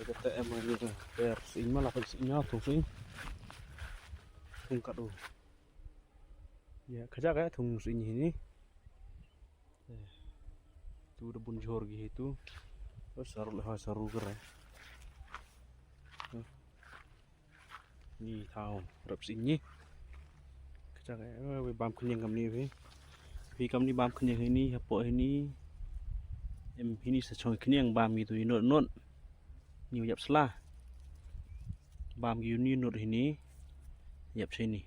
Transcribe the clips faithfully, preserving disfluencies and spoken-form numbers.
Kata em ni ka per sing ma la per sing ya thung sing. Thung kadu. Ya, kaja ka thung sing ini. Eh, tu da bun jhor gi tu. Oh, saru le ha saru kere. Ni thaw rap sing ni. Kachak eh, wei bam khniang kam ni phi. Phi kam ni bam khniang hini, hapoh hini. Em hini sa chong khniang bam gitu, not not. Ni yap sla. Bam gi ni not hini. Yap sini.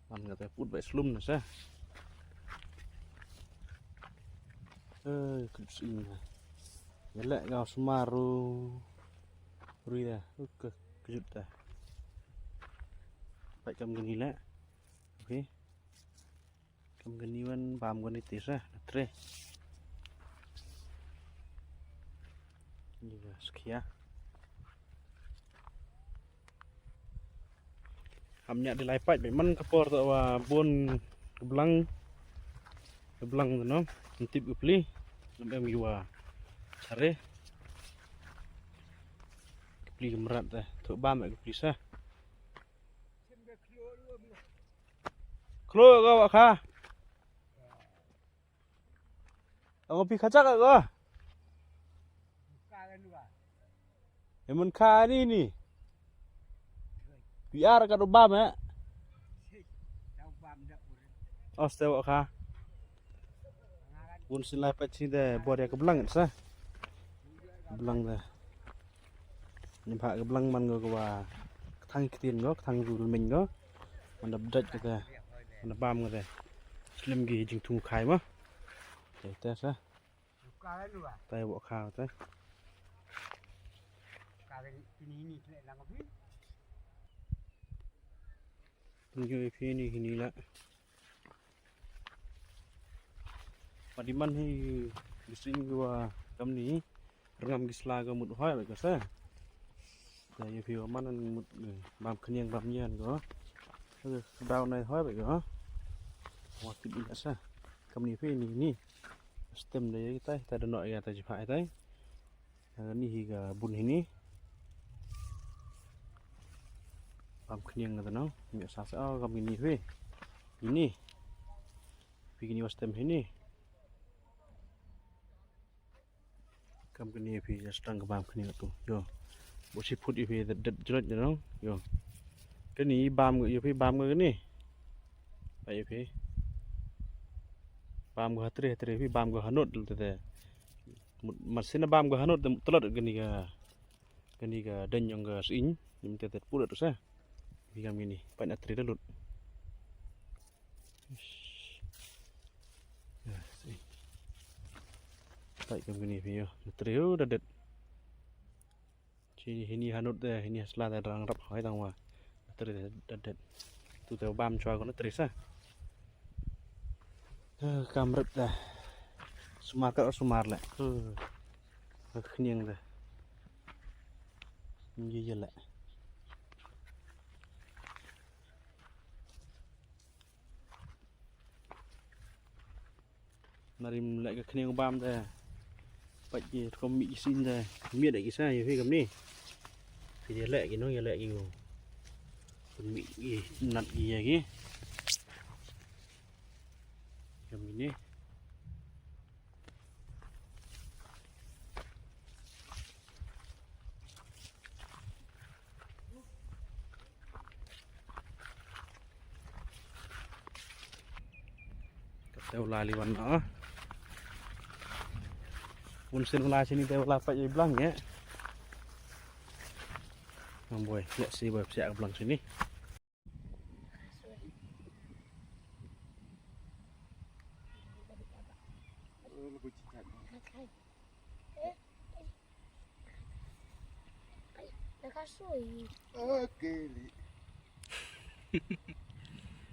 Man kata put bai slum na sa. Eh, kut sing na. Yalek kau semaru. Rui dah. Oke, kejut dah. Baik kam gini lah. Oke. Kam gini wan bam gini tis lah. Tre. Ini dah sekia. Ham nya di lai pait bai man ka por ta wa bun keblang. Keblang no. Ntip kepli. Lam em yuwa. Sare. Kepli kemrat dah. Tu bam kepli sa. Klo ka wa kha. Ang pi kachak ka. Emun kha ni ni. Biar ka do bam eh. Oste wa kha. Bun sin lai pait sin de bor ya keblang sa. Keblang de. Ni pha keblang man go wa kthang ktien go, kthang rul meng go. Man da bdaj kata. Man da bam kata. Slim gi jingthung khai ma. Te te sa. Tai wa kha tai. Tunjuk phi ni hini la. Padiman hi bising gua kam ni. Rngam gi sla ga mut hoi ba ka sa. Da ïa phi wa man mut, eh, bam khniang bam ïan go. Ka daw nai hoi ba go. Wa tip ïa sa. Kam ni phi ni ni. Stem da ïa tai, ta da no ïa ta jiphai tai. Ka ni hi ga bun hi ni. Bam khniang ga no. Ni sa sa, oh, kam ni phi. Ni. Phi ni wa stem hi ni. Kam kani phi ja stang ka bam kani tu. Yo. Bo si phut ïa phi dat dat jrot jrong. Yo. Kani bam ïa phi bam kani. Ba ïa phi. Bam ka hatre hatre phi bam ka hanut te te. Mut masin bam ka hanut te tlot kani ka. Kani ka den yong ka sing. Ni te te pura tu sa. Phi kam kani. Pan atre lut. Pait kam kini phi ïa. Trio da det. Chi hini hanut de, hini hasla de rang rap hai tang wa. Trio da det. Tu te bam chwa ko na trio sa. Eh, kam rep de. Sumar ka sumar le. Eh, khniang de. Ngi ye le. Narim lek ka khniang bam de. Pait ki tkom mi isin de. Mi de ki sa ïa phi kam ni. Phi de lek ki no ïa lek ki ngo. Pun mi ki nat ki ïa ki. Kam ni. Ka tewla li wan na. Bun sin wala sini tewla pa i blang ya. Nang boy, ya si boy siak blang sini. Nakasui. Okay, li.